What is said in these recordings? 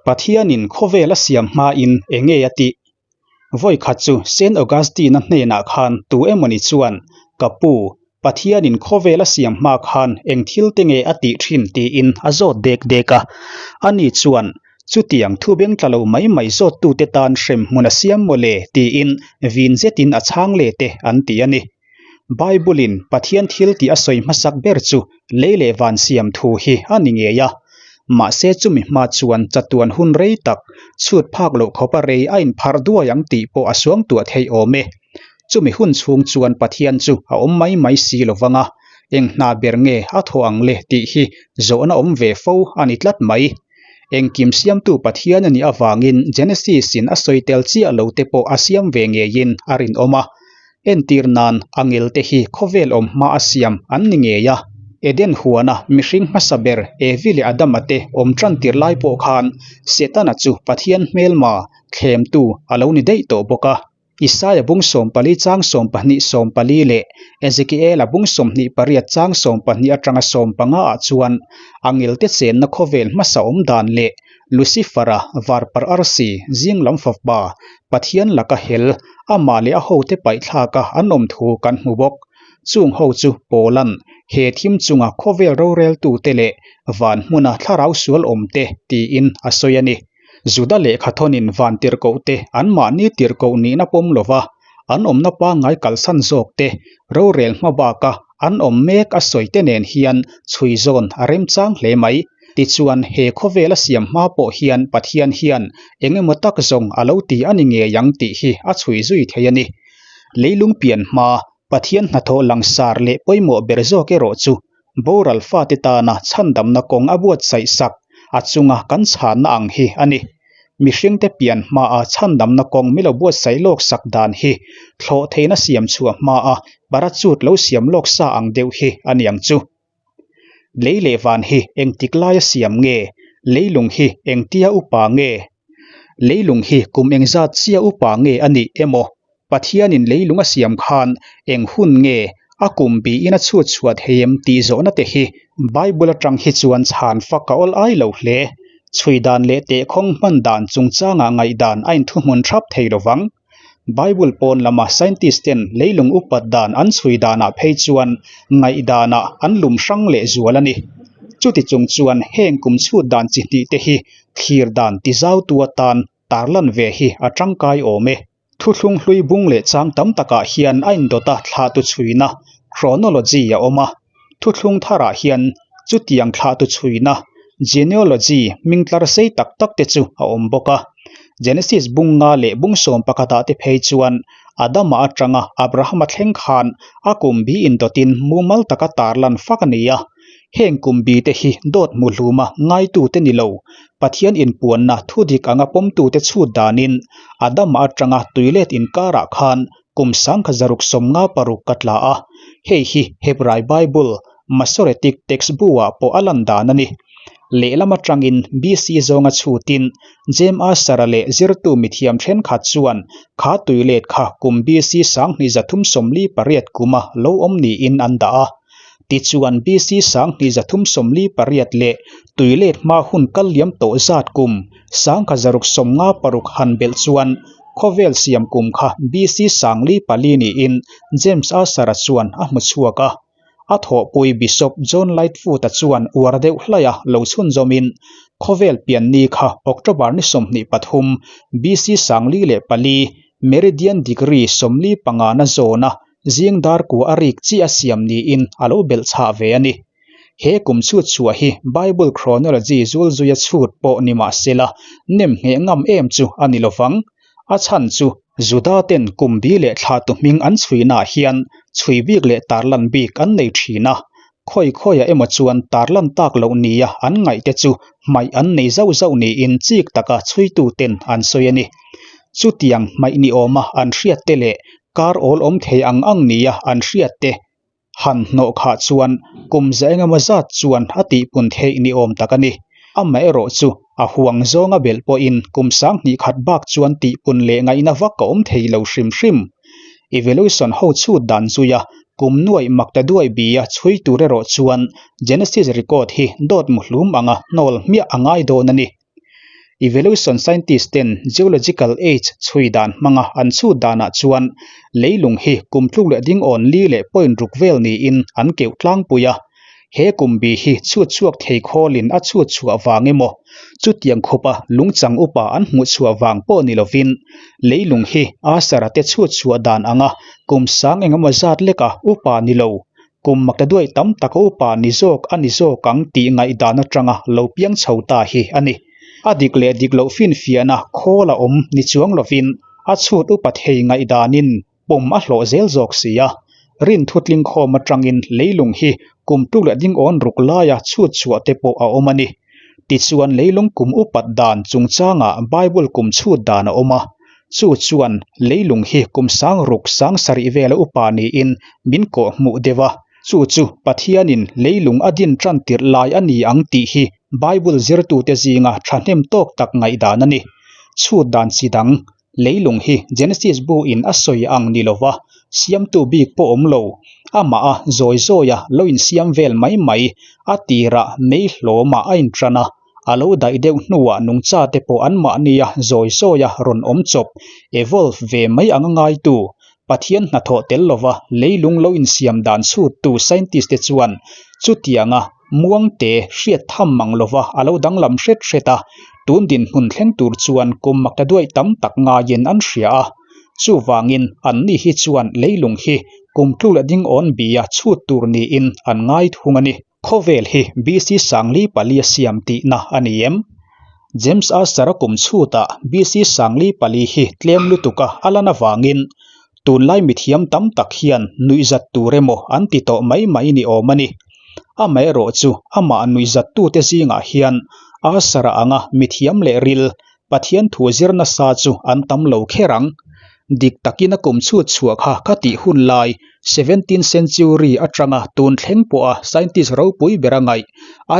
Pathianin khawvel a siam hmain enge a tih? Vawi khat chu Saint Augustine-a hnenah khan tu emawni chuan, Ka pu, Pathianin khawvel a siam hma khan eng thil te nge a tih thin tiin a zawt dek dek a. Ani chuan, Chutiang thu beng tla lo mai mai zawttute tan hrem hmun a siam maw le? tiin vin zetin a chhang let e an ti a ni. Bible-in Pathian thil tih a sawi hmasak ber chu lei leh van siam thu hi a ni ngei a. Mahse chumi hma chuan chatuan hun rei tak, chhut phak loh khawpa rei a inpharh duai ang tih pawh a suangtuah theih awm e. Chumi hun chhung chuan Pathian chu a awm mai mai si lo vang a, eng hna ber nge a thawh ang le tih hi zawhna awm ve fo a ni tlat mai. Engkim siamtu Pathian a nih avangin Genesis-in a sawi tel chiah lo te pawh a siam ve ngeiin a rinawm a. Entir nan angel te hi khawvel awm hma a siam an ni ngei a. Eden huana mihring hmasa ber Evi leh Adama te awm tan tir lai pawh khan Setana chu Pathian hmelma thlemtu a lo ni daih tawh bawk a. Isaia bung 14 chang 12 14 leh Ezekiela bung 28 chang 12 atanga 15 ah chuan angel te chenna khawvel hmasa awm dan leh Lucifer-a varparh arsi zing lam fapa Pathian laka hel amah leh a hote paihthlaka an awm thu kan hmu bawk. Chung ho chu Paula'n he thim chunga khawvel roreltute leh van hmuna thlarau sual awmte tiin a sawi a ni. Juda lehkhathawnin van tirhkohte anmahni tirhkoh nihna pawm lova an awmna pangngai kalsan zawkte rorel hma baka an awm mek a sawite nen hian chhui zawn a remchang hle mai. Tichuan, he khawvela siam hma pawh hian Pathian hian eng emaw tak zawng a lo ti a ni ngei ang tih hi a chhui zui thei a ni. Leilung pian hma, Pathian hnathawh langsar leh pawimawh ber zawk erawh chu boral fate tana chhandamna kawng a buatsaih sak a chunga kan chhanna ang hi a ni. Mihringte pian hmaa chhandamna kawng mi lo buatsaih lawk sak dan hi thlawh theihna siam chhuah hmaa parachute lo siam lawk sa ang deuh hi a ni ang chu. Lei leh van hi engtik laia siam nge? Leilung hi engtia upa nge? Leilung hi kum engzat chiah upa nge a nih emaw? Pathianin leilung a siam khan eng hun nge a kum biin a chhut chhuah thei em tih zawhna te hi Bible atang hi chuan chhan fak a awl ai lo hle. Chhui dan leh tehkhawng hman dan chungchangah ngaihdan a inthuhmun thap thei lovang. Bible pawn lama scientist ten leilung upat dan an chhui danah phei chuan ngaihdanah an lum hrang leh zual a ni. Chuti chung chuan heng kum chhut dan chi hnih te hi thlir dan tizautu atan tarlan ve hi a tangkai awm e. Thuthlung hlui bung leh chang tam takah hian a indawt a thlahtu chhuina, chronology, a awm a. Thuthlung tharah hian chutiang thlahtu chhuina, genealogy, hming tlar sei tak tak te chu a awm bawk a. Genesis bung nga leh bung sawm pakhatah te phei chuan Adama atanga Abrahama thleng khan a kum bi indawtin mumal taka tarlan fak a ni a. Heng kum bi te hi dawt hmuhluma ngaitute ni lo, Pathian inpuanna thudik anga pawmtute chhut danin Adama atanga tuilet inkarah khan kum sangkhat zaruk 56 ka tla a, hei hi Hebrai Bible, Masoretic Text bu-ah pawh a lan dan a ni. Lehlam atangin BC zawnga chhutin James Asher-a leh zirtu mithiam thenkhat chuan kha tuilet kha kum BC 2348 kuma lo awm niin an dah a. Tichuan BC 2348 leh tuilet hma hun kal liam tawh zat kum 1656 han belh chuan khawvel siam kum kha BC 404 niin James Asher-a chuan a hmu chhuak a. A thawhpui Bishop John Lightfoot-a chuan uar deuh hlaia lo chhunzawmin khawvel pianni kha October ni 23 BC 404 meridian degree 45 na zawna zing dar kua a rik chiah a siam niin a lo belh chhah ve a ni. He kum chhut chhuah hi Bible chronology zul zuia chhut pawh ni mah sela nem ngheh ngam em chu a ni lovang. A chhan chu Juda ten kum bi leh thla tu hming an chhuinaah hian chhui bik leh tarlan bik an nei thin a, khawi khawiah emaw chuan tarlan tak loh nia an ngaihte chu hmaih an nei zauh zauh niin chik taka chhuitu ten an sawi a ni. Chutiang hmaih ni awma an hriatte leh kar awl awm thei ang ang nia an hriatte han hnawh khah chuan kum za engemaw zat chuan a tihpun theih ni awm tak a ni. Amaherawh chu a huang zawnga belh pawhin kum 20 khat bak chuan tihpun leh ngaihna vak a awm thei lo hrim hrim. Evolution ho chhut dan zuia kum nuaih mak ta duai bia chhui tur erawh chuan Genesis record hi dawt muhlum anga hnawl hmiah a ngai dawn a ni. Evolution scientist ten geological age chhui dan hmanga an chhut danah chuan leilung hi kum tluk leh ding awn li leh point ruk vel niin an keuh tlangpui a. He kum bi hi chhut chhuak thei khawlin a chhut chhuah vang emaw, chutiang khawpa lungchang upa an hmuh chhuah vang pawh ni lovin leilung hi Asara te chhut chhuah dan anga kum sang engemaw zat leka upa ni lo Kum maktaduai tam taka upa ni zawk a ni zawk ang tih ngaihdan atanga lo piang chho ta hi a ni. A dik leh dik loh finfiahna khawl a awm ni chuang lovin a chhut upa thei ngaihdanin pawm a hlawh zel zawk si a. Rin thutling khawm atangin leilung hi kum tuk leh dingawn ruk laia chhut chhuah te pawh a awm a ni. Tichuan leilung kum upat dan chungchangah Bible kum chhut dan a awm a. Chu chuan leilung hi kum sang ruk sang sarih vela upa niin min kawh hmuh deuh a, chu chu Pathianin leilung a din tan tirh lai a ni ang tih hi Bible zirtute zinga thahnem tawk tak ngaihdan a ni. Chhut dan chi dang, leilung hi Genesis bu in a sawi ang ni lova siamtu bik pawh awm lo, amah a zawi zawia lo insiam vel mai mai, a tirah mei hlawmah a intan a, A lo daih deuh hnuah nungcha te pawh anmahnia zawi zawia rawn awm chawp, evolve, ve mai anga ngaitu, Pathian hnathawh tel lova leilung lo insiam dan chhuttu scientist te chuan chutianga muangte hriat tham mang lova a lo danglam hret hret a, tun dinhmun thleng tur chuan kum maktaduaih tam tak ngaiin an hria a. Chuvangin anni hi chuan leilung hi kum tluk leh dingawn bia chhut tur niin an ngai thung a ni. Khawvel hi BC Sangli pali a siam tihna a ni em? James Asher-a kum chhutah BC Sangli pali hi tlem lutuka a lan avangin tunlai mithiam tam tak hian nuihzat tur emaw an ti tawh mai mai ni awm a ni. Amaherawh chu amah nuihzattute zingah hian Asher-a anga mithiam leh ril Pathian thu zir nasa chu an tam lo kher ang. Dik takin a kum chhut chhuah kha ka tih hun lai, seventeenth century atanga tun thleng pawha scientist ropui ber a ngaih,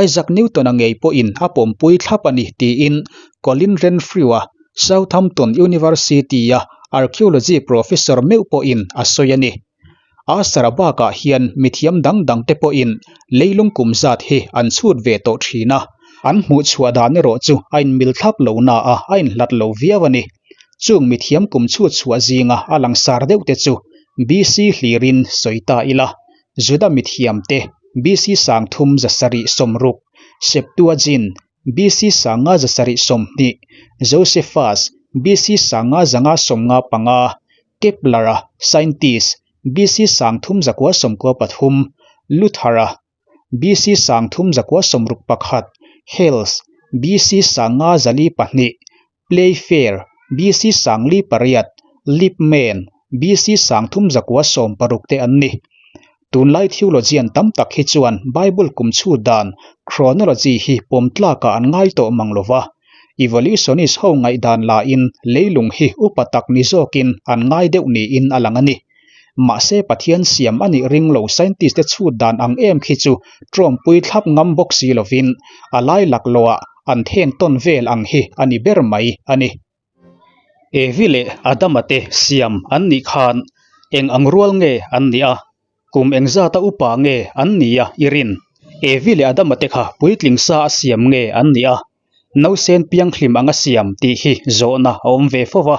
Isaac Newton-a ngei pawhin a pawmpui thlap a ni tiin Colin Renfrew-a, Southampton University-a archaeology professor meuh pawhin a sawi a ni. Asara bakah hian mithiam dang dang te pawhin leilung kum zat hi an chhut ve tawh thin a, an hmuh chhuah dan erawh chu a inmil thlap lo na a, a inhlat lo viau a ni. Chung mithiam kum chhut chhuah zinga a langsar deuh te chu BC hlirin sawi ta ila, Juda mithiam te BC 3760, Septuagint BC 5720, Josephus BC 5595, Kepler-a, scientist, BC 3993, Luther-a, BC 3961, Hales, BC 5402, Playfair, BC 48, Lippmann, BC 3960 te an ni. Tunlai theologian tam tak hi chuan Bible kum chhut dan, chronology, hi pawm tlakah an ngai tawh mang lo va. Evolutionist ho ngaihdan lahin leilung hi upa tak ni zawkin an ngai deuh niin a lang a ni. Mahse Pathian siam a nih ring lo scientist te chhut dan ang em khi chu tawmpui thlap ngam bawk si lovin a lai laklawhah an then tawn vel ang hi a ni ber mai a ni. Evi leh Adama te siam an nih khan eng ang rual nge an nih a, kum engzata upa nge an nih a i rin? Evi leh Adama te kha puitling sa a siam nge an nih a, nausen pianghlim anga siam tih hi zawhna a awm ve fo va.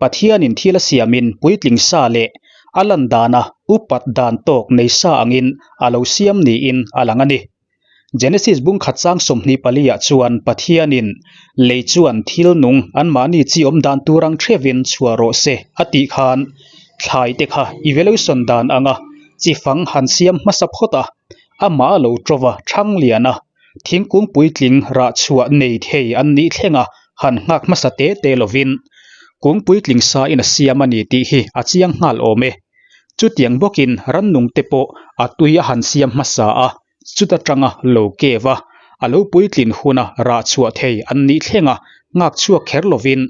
Pathianin thil a siamin puitling sa leh a lan dana upat dan tawk nei sa angin a lo siam niin a lang a ni. Genesis bung khat chang 24 ah chuan Pathianin lei chuan thil nung anmahni chi awm dan tur ang theuhin chhuah rawh se a tih khan thlai te kha evolution dan anga chi fang han siam hmasa phawt a, amah a lo ṭo va ṭhang lian a, thingkung puitling rah chhuah nei thei an nih thleng a han nghak hmasa te te lovin kung puitling sa in a siam a ni tih hi a chiang nghal awm e. Chutiang bawkin rannung te pawh a tui a han siam hmasa a, chuta tanga lo kev a, a lo puitlin huna rah chhuah thei an nih thleng a, nghak chhuak kher lovin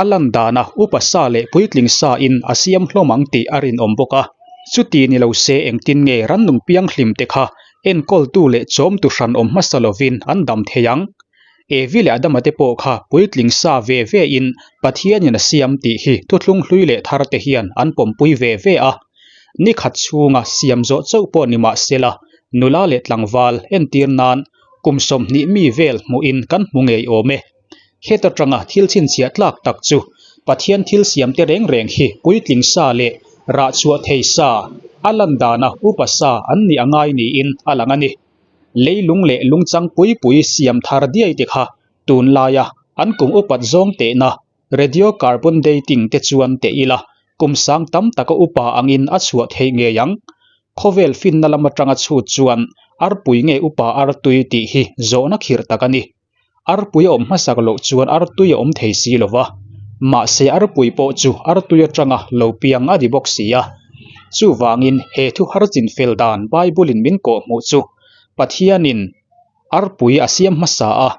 a lan dana upa sa leh puitling sa in a siam hlawm ang tih a rinawm bawk a. Chuti ni lo se engtin nge rannung pianghlim te kha enkawltu leh chawmtu hran awm hmasa lovin an dam thei ang? Evi leh Adama te pawh kha puitling sa ve ve in Pathianin a siam tih hi thuthlung hlui leh thar te hian an pawmpui ve ve a. Ni khat chhunga siam zawh chauh pawh ni mah sela, nula leh tlangval entir nan kum 20 mi vel hmuhin kan hmu ngei awm e. Heta tanga thil chhinchhiah tlak tak chu Pathian thil siamte reng reng hi puitling sa leh rah chhuah thei sa, a lan dana upa sa an nih a ngai niin a lang a ni. Leilung leh lungchang pui pui siam thar diai te kha tunlaia an kum upat zawng tehna radiocarbon dating te chuan teh ila kum sang tam taka upa angin a chhuah theih ngei ang. Khawvel finna lam atanga chhut chuan arpui nge upa artui tih hi zawhna khirh tak a ni. Arpui a awm hmasak loh chuan artui a awm thei si lo va, mahse arpui pawh chu artui atanga lo piang a ni bawk si a. Chuvangin he thu har chinfel dan Bible-in min kawhhmuh chu Pathianin arpui a siam hmasa a,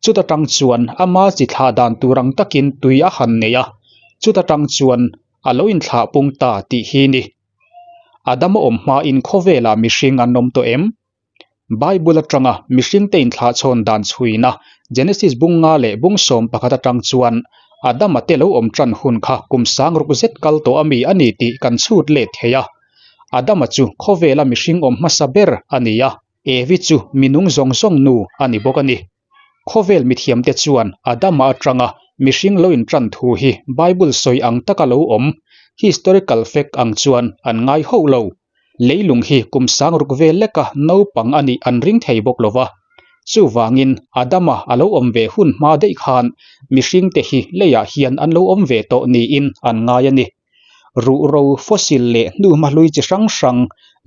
chuta tang chuan ama chi thlah dan tur ang takin tui a han nei a, chuta tang chuan a lo inthlah pung ta tih hi ni. Adama awm hmain khawvelah mihring an awm tawh em? Bible atanga mihringte inthlahchhawn dan chhuina Genesis bung nga leh bung 11 atang chuan Adama te lo awm tan hun kha kum sang ruk zet kal tawh a mi a ni tih kan chhut let thei a. Adama chu khawvela mihring awm hmasa ber a ni a, Evi chu minung zawng zawng nu a ni bawk a ni. Khawvel mithiamte chuan Adama atanga mihring lo intan thu hi Bible sawi ang taka lo awm, historical fact ang chuan an ngai hauh lo. Leilung hi kum sang ruk vel leka naupang a nih an ring thei bawk lo va. Chuvangin Adama a lo awm ve hun hma daih khan mihringte hi leiah hian an lo awm ve tawh niin an ngai a ni. Ruhro, fossil leh hnuhma hlui chi hrang hrang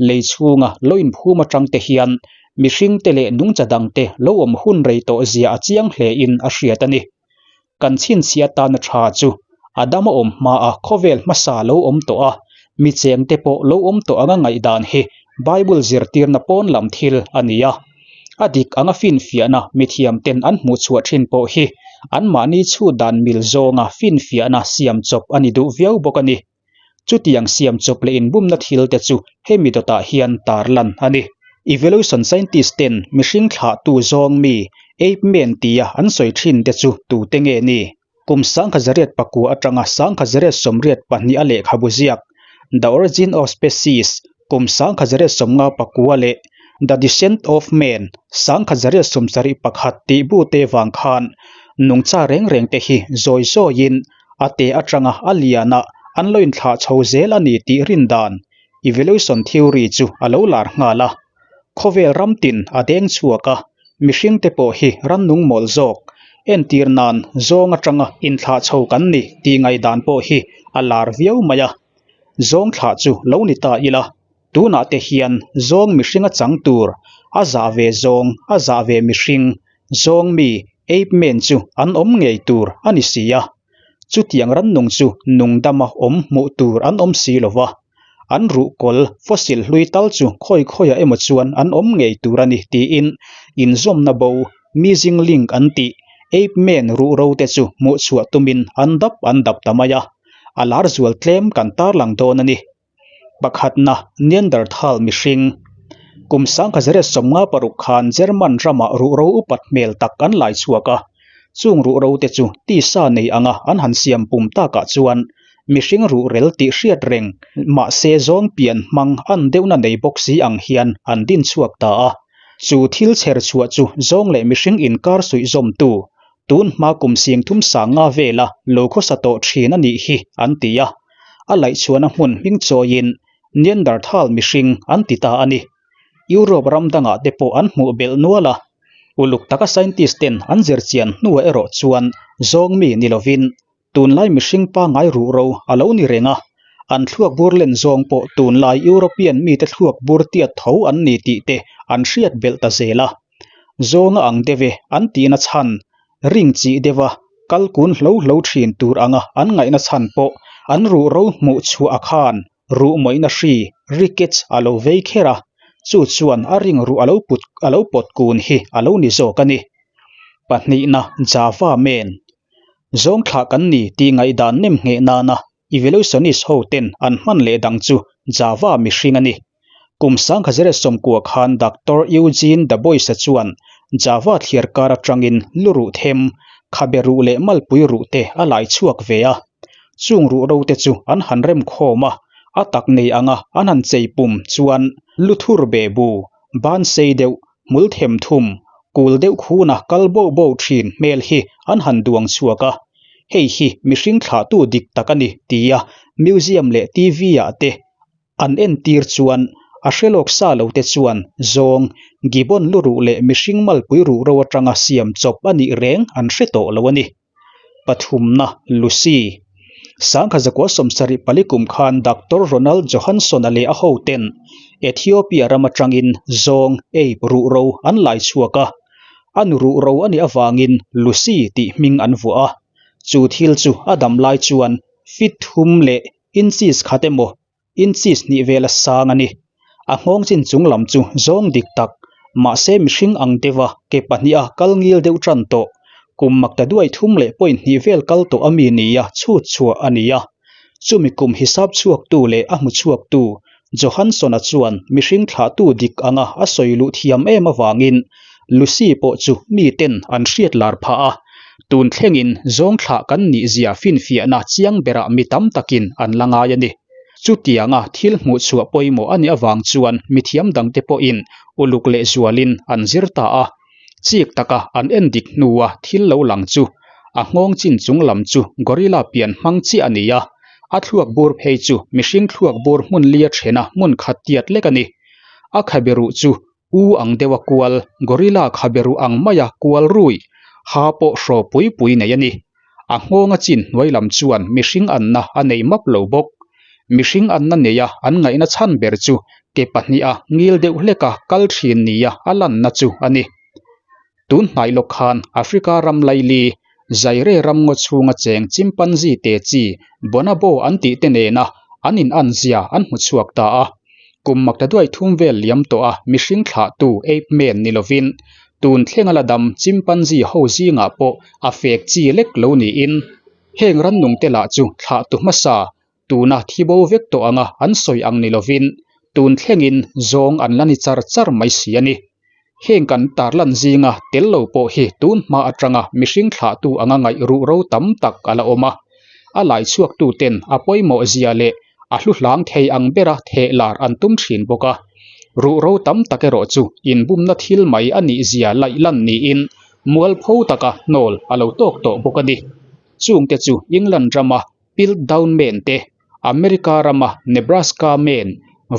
lei chhunga lo inphum atangte hian mihringte leh nungcha dangte lo awm hun rei tawh zia a chiang hlein a hriat a ni. Kan chhinchhiah atana tha chu Adama awm hmaa khawvel hmasa lo awm tawh a, mi chengte pawh lo awm tawh anga ngaihdan hi Bible zirtirna pawn lam thil a ni a. A dik anga finfiahna mithiamten an hmuhchhuah thin pawh hi anmahni chhut dan mil zawnga finfiahna siam chawp a ni duh viau bawk a ni. Chutiang siam chawp leh inbumna thil te chu hemi dawtah hian tarlan a ni. Evolution scientist ten mihring thlahtu zawng mi ape man tia an sawi thin te chu tute nge ni? Kum 1909 atanga 1982 a lehkhabu ziak The Origin of Species kum 1959 leh The Descent of Man 1971 tih bu te vang khan nungcha reng reng te hi zawi zawiin a te atanga a lian a an lo inthlah chho zel a ni tih rin dan evolution theory chu a lo lar nghal a. Khawvel ram tin a deng chhuak a, mihringte pawh hi rannung mawlh zawk. Entir nan zawng atanga inthlah chho kan ni tih ngaihdan pawh hi a lar viau mai a. Zawng thlah chu lo ni ta ila, tunah te hian zawng mihringa chang tur, a zah ve zawng, a zah ve mihring, zawng mi, ape man chu an awm ngei tur a ni si a. Chutiang rannung chu nungdama awm hmuh tur an awm si lo va, an ruhkawl fossil hlui tal chu khawi khawiah emaw chuan an awm ngei tur a ni tiin inzawmna bo, missing link an tih, ape man ruhro te chu hmuhchhuah tumin an dap an dap ta mai a, a lar zual tlem kan tarlang dawn a ni. Pakhatna, Neanderthal mihring. Kum 1956 khan German ramah ruhro upat hmel tak an lai chhuak a, chung ruhro te chu tisa nei anga an han siam pum takah chuan mihring ruhrel tih hriat reng mahse zawng pian hmang an deuhna nei bawk si ang hian an din chhuak ta a. Chu thil chher chhuah chu zawng leh mihring inkar suih zawmtu, tun hma kum sing thum sang nga vela lo khawsa tawh thin a nih hi an ti a. A laihchhuahna hmun hming chawiin Neanderthal mihring an ti ta a ni. Europe ram dangah te pawh an hmuh belh nual a, uluk taka scientist ten an zir chian hnuah erawh chuan zawng mi ni lovin tunlai mihring pangngai ruhro a lo ni reng a, an thluak bur len zawng pawh tunlai European mite thluak bur tiat tho an ni tih te an hriat belh ta zel a. Zawnga ang deuh e an tihna chhan ring chih deuha kal kun hlo hlo thin tur anga an ngaihna chhan pawh an ruhro hmuh chhuah a khan ruh mawihna hri, rickets, a lo vei kher a, chu chuan a ring ruh a lo put a lo pawt kun hi a lo ni zawk a ni. Pahnihna Java men Zawng thlah kan ni tih ngaihdan nem ngheh nana evolutionist ho ten an hman leh dang chu Java mihring a ni. Kum 1990 khan Doctor Eugene Dubois-a chuan Java thliar kar atangin lu ruh them, khabe ruh leh malpui ruh te a lai chhuak ve a. Chung ruh ro te chu an han rem khawm a, a tak nei anga an han chei pum chuan lu thur be bu, ban sei deuh, hmul them thum, kul deuh khuna kal boh boh thin hmel hi an han duang chhuak a, hei hi mihring thlahtu dik tak a ni tia museum leh TV ah te an entir chuan a hre lawk sa lo te chuan zawng gibbon luruh leh mihring malpui ruhro atanga siam chawp a nih reng an hre tawh lo a ni. Pathumna, Lucy. Sangkhat zakua 74 kum khan Doctor Ronald Johansson-a leh a hoten Ethiopia ram atangin zawng, ape, ruhro an lai chhuak a. A nu ruhro a nih avangin Lucy tih hming an vuah a. Chu thil chu a dam lai chuan feet thum leh inches khat emaw inches hnih vela sang a ni. A nghawng chin chung lam chu zawng dik tak, mahse mihring ang deuha ke pahniha kal ngil deuh tan tawh, kum makta duai thum leh point hnih vel kal tawh a mi nia chhut chhuah a ni a. Chumi kum hisap chhuaktu leh a hmu chhuaktu Johansson-a chuan mihring thlahtu dik anga a sawi luh thiam em avangin Lucy pawh chu miten an hriat lar phah a, tun thlengin zawng thlah kan nihzia finfiahna chiang berah mi tam takin an la ngai a ni. Chutianga thil hmuh chhuah pawimawh a nih avang chuan mithiam dangte pawhin uluk leh zualin an zir ta a, chik taka an en dik hnua thil lo lang chu a nghawng chin chung lam chu gorilla pian hmang chiah a ni a, a thluak bur phei chu mihring thluak bur hmun lia thena hmun khat tiat lek a ni. A khabe ruh chu U ang deuha kual, gorilla khabe ruh ang maia kual rui, ha pawh hraw pui pui nei a ni. A nghawnga chin hnuai lam chuan mihring anna a nei map lo bawk. Mihring anna neia an ngaihna chhan ber chu ke pahniha ngil deuh hleka kal thin nia a lanna chu a ni. Tun hnai lawk khan Africa ram laili, Zaire ram ngaw chhunga cheng chimpanzee te chi bonobo an tih te nena an inanzia an hmu chhuak ta a. Kum makta duai thum vel liam tawh a mihring thlahtu ape man ni lovin tun thlenga la dam chimpanzee ho zingah pawh a fek chi lek lo niin heng rannung te lah chu thlahtu hmasa tuna thi bo vek tawh anga an sawi ang ni lovin tun thlengin zawng an la ni char char mai si a ni. Heng kan tarlan zinga tel lo pawh hi tun hma atanga mihring thlahtu anga ngaih ruh ro tam tak a la awm a. A lai chhuaktuten a pawimawh zia leh a hlu hlang thei ang bera theh lar an tum thin bawk a. Ruh ro tam tak erawh chu inbumna thil mai a nih zia laih lan niin mualpho taka hnawl a lo tawk tawh bawk a ni. Chungte chu England rama Piltdown Man te, America rama Nebraska Man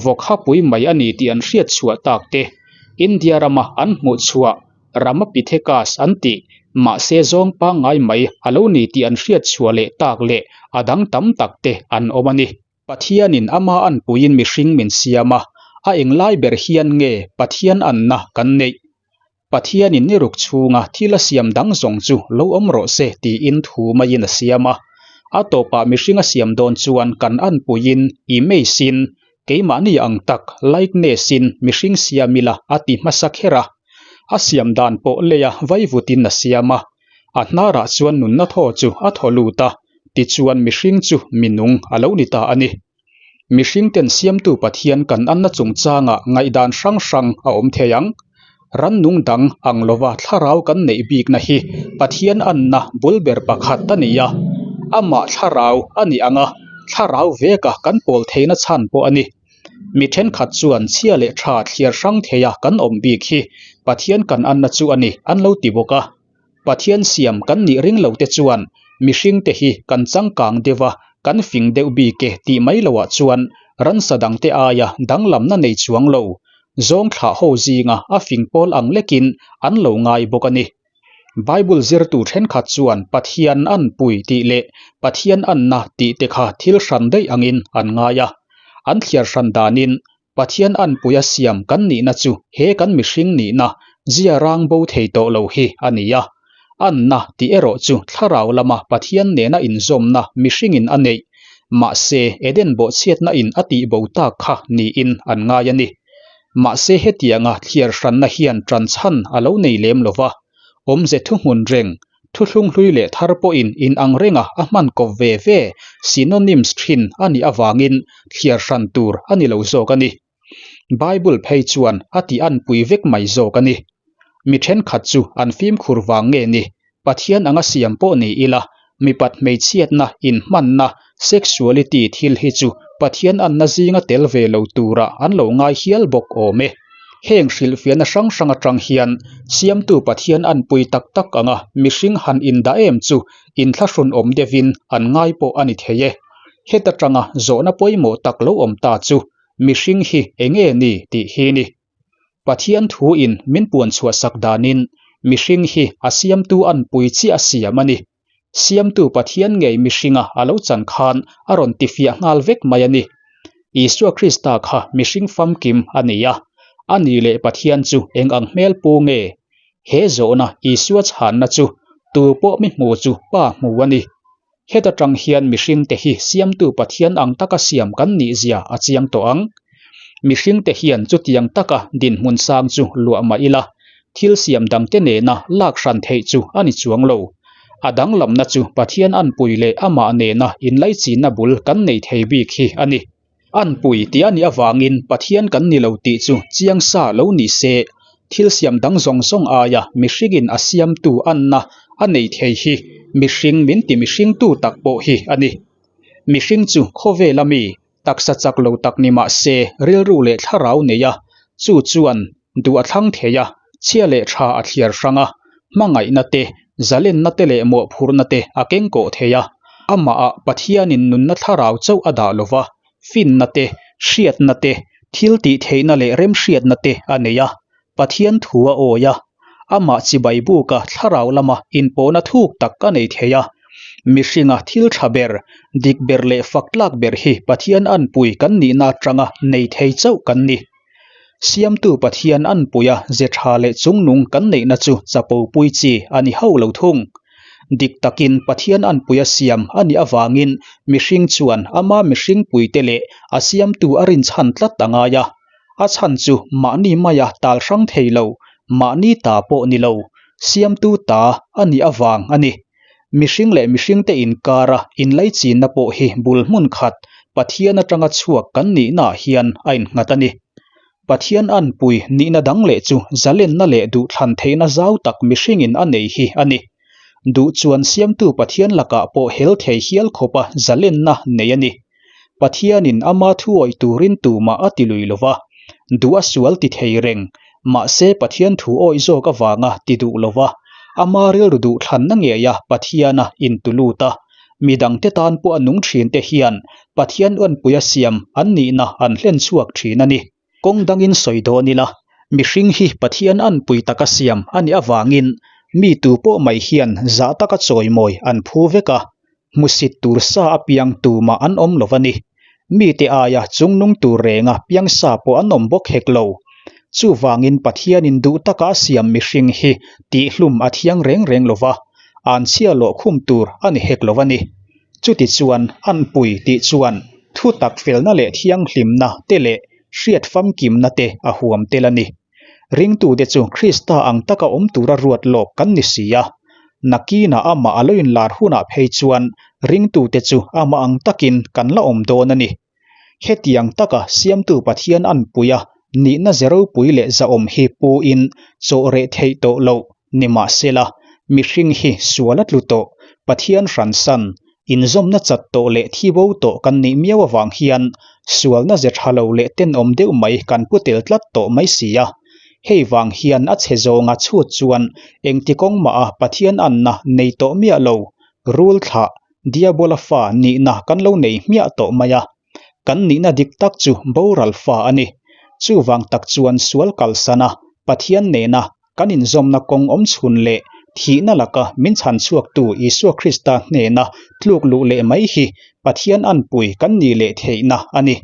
vawk hapui mai a ni tih an hriat chhuah tak te, India rama an hmuh chhuah Ramapithecus an tih mahse zawng pangngai mai a lo ni tih an hriat chhuah leh tak leh a dang tam tak te an awm a ni. Pathianin ama anpuiin mihring min siam a, a englai ber hian nge Pathian anna kan neih? Pathianin ni ruk chhunga thil a siam dang zawng chu lo awm rawh se tiin thu maiin a siam a. A tawpah mihring a siam dawn chuan kan anpuiin image-in, keimahni ang tak, likeness-in, mihring siam ila a ti hmasa kher a. A siam dan pawh leia vaivutin a siam a. A hnarah chuan nunna thaw chu a thaw lut a, tichuan mihring chu minung a lo ni ta a ni. Mihring ten siamtu Pathian kan anna chungchangah ngaihdan hrang hrang a awm thei ang. Rannung dang ang lova thlarau kan neih bikna hi Pathian anna bul ber pakhat a ni a, amah thlarau a ni ang a, thlarau veka kan pawl theihna chhan pawh a ni. Mi thenkhat chuan chhia leh tha thliar hrang theia kan awm bik hi Pathian kan anna chu a ni an lo ti bawk a. Pathian siam kan nih ring lo te chuan mihring te hi kan changkang deuh a, kan fing deuh bik e tih mai loah chuan ransa dang te aia danglamna nei chuang lo, zawng thlah ho zinga a fing pawl ang lekin an lo ngai bawk a ni. Bible zirtu thenkhat chuan Pathian anpui tih leh Pathian anna tih te kha thil hran daih angin an ngai a, an thliar hran danin Pathian anpuia siam kan nihna chu he kan mihring nihna zia rang bo thei tawh lo hi a ni a. Anna tih erawh chu thlarau lama Pathian nena inzawmna mihringin a neih, mahse Eden bawhchhiatna in a tih bo tak kha niin an ngai a ni. Mahse hetianga thliar hranna hian ṭanchhan a lo nei lem lo va, awmze thuhmun reng Thuthlung hlui leh thar pawhin inang renga a hman kawp ve ve, synonyms, thin a nih avangin thliar hran tur a ni lo zawk a ni. Bible phei chuan a ti anpui vek mai zawk a ni. Mi thenkhat chu an fimkhur vang nge ni, Pathian anga siam pawh ni ila, mipat hmeichhiatna inhmanna, sexuality, thil hi chu Pathian anna zinga tel ve lo turah an lo ngai hial bawk awm e. Heng hrilhfiahna hrang hrang atang hian Siamtu Pathian anpui tak tak anga mihring han indah em chu inthlahrun awm deuhin an ngai pawh a ni thei e. Heta tanga zawhna pawimawh tak lo awm ta chu mihring hi enge ni tih hi ni. Pathian thuin min puan chhuahsak danin mihring hi a siamtu anpui chiah a siam a ni. Siamtu Pathian ngei mihringa a lo chan khan a rawn tifiah nghal vek mai a ni. Isua Krista kha mihring famkim a ni a, a ni leh Pathian chu eng ang hmel pu nge? He zawhna Isua chhanna chu tu pawh mi hmu chu Pa hmu a ni. Heta tang hian mihringte hi Siamtu Pathian ang taka siam kan nihzia a chiang tawh ang. Mihringte hian chutiang taka dinhmun sang chu luah mah ila, thil siam dangte nena lak hran theih chu a ni chuang lo. A danglamna chu Pathian anpui leh amah nena inlaichinna bul kan nei thei bik hi a ni. Anpui tih a nih avangin Pathian kan ni lo tih chu chiang sa lo ni se, thil siam dang zawng zawng aia mihringin a siamtu anna a nei thei hi mihring min ti mihringtu tak pawh hi a ni. Mihring chu khawvela mi Taksa chak lo tak ni mah se rilru leh thlarau nei a, chu chuan duh a thlang thei a, chhia leh tha a thliar hrang a, hmangaihna te, zalenna te leh mawhphurhna te a keng kawh thei a. Amahah Pathianin nunna thlarau chauh a dah lo va, finna te, hriatna te, thil tih theihna leh remhriatna te a nei a, Pathian thu a awi a, amah chibai buka thlarau lama inpawhna thuk tak a nei thei a. Mihringa thil tha ber, dik ber leh fak tlak ber hi Pathian anpui kan nihna atanga nei thei chauh kan ni. Siamtu Pathian anpuia ze tha leh chungnung kan neihna chu chapopui chi a ni hauh lo thung. Dik takin Pathian anpuia siam a nih avangin mihring chuan ama mihringpuite leh a siamtu a rinchhan tlat a ngai a. A chhan chu mahni maia tal hrang thei lo, mahni ta pawh ni lo, siamtu ta a nih avang a ni. Mihring leh mihringte inkara inlaichinna pawh hi bul hmun khat Pathian atanga chhuak kan nihnaah hian a innghat a ni. Pathian anpui nihna dang leh chu zalenna leh duhthlan theihna zau tak mihringin a nei hi a ni. Duh chuan siamtu Pathian lakah pawh hel thei hial khawpa zalenna nei a ni. Pathianin ama thu awih turin tumah a ti lui lo va, duh a sual ti thei reng, mahse Pathian thu awih zawk avanga ti duh lo va, ama rilru duh thlanna ngeia Pathiana intu lut a, midangte tan pawh a nung thinte hian Pathian uanpuia siam an nihna an hlen chhuak thin a ni. Kawng dangin sawi dawn ila, mihring hi Pathian anpui taka siam a nih avangin mi tu pawh mai hian zah taka chawimawi an phu vek a, hmusit tur sa a piang tumah an awm lo a ni. Mite aia chungnung tur renga piang sa pawh an awm bawk hek lo. Chuvangin Pathianin duh taka a siam mihring hi tihhlum a thiang reng reng lo va, anchhia lawh khum tur a ni hek lo a ni. Chutichuan, anpui tih chuan thutak felna leh thianghlimna te leh hriat famkimna te a huam tel a ni. Ringtute chu Krista ang taka awm tura ruat lawk kan ni si a. Nakinah amah a lo inlar hunah phei chuan ringtute chu amah ang takin kan la awm dawn a ni. Hetiang taka Siamtu Pathian anpui a nihna ze ropui leh zahawm hi pu in chawh reh theih tawh loh nimahsela mihring hi sual a tlu tawh, Pathian hransan, inzawmna chat tawh leh thi bo tawh kan nih miau avang hian sualna ze tha lo leh tenawm deuh mai kan pu tel tlat tawh mai si a. Hei vang hian a chhe zawnga chhut chuan engti kawng mah a Pathian anna nei tawh miah lo, rul thlah, Diabola fa nihna kan lo nei hmiah tawh mai a, kan nihna dik tak chu boral fa a ni. Chuvang tak chuan sual kalsan a, Pathian nena kan inzawmna kawng awm chhun leh thihna laka min chhan chhuaktu Isua Krista hnena tluk luh leh mai hi Pathian anpui kan nih leh theihna a ni.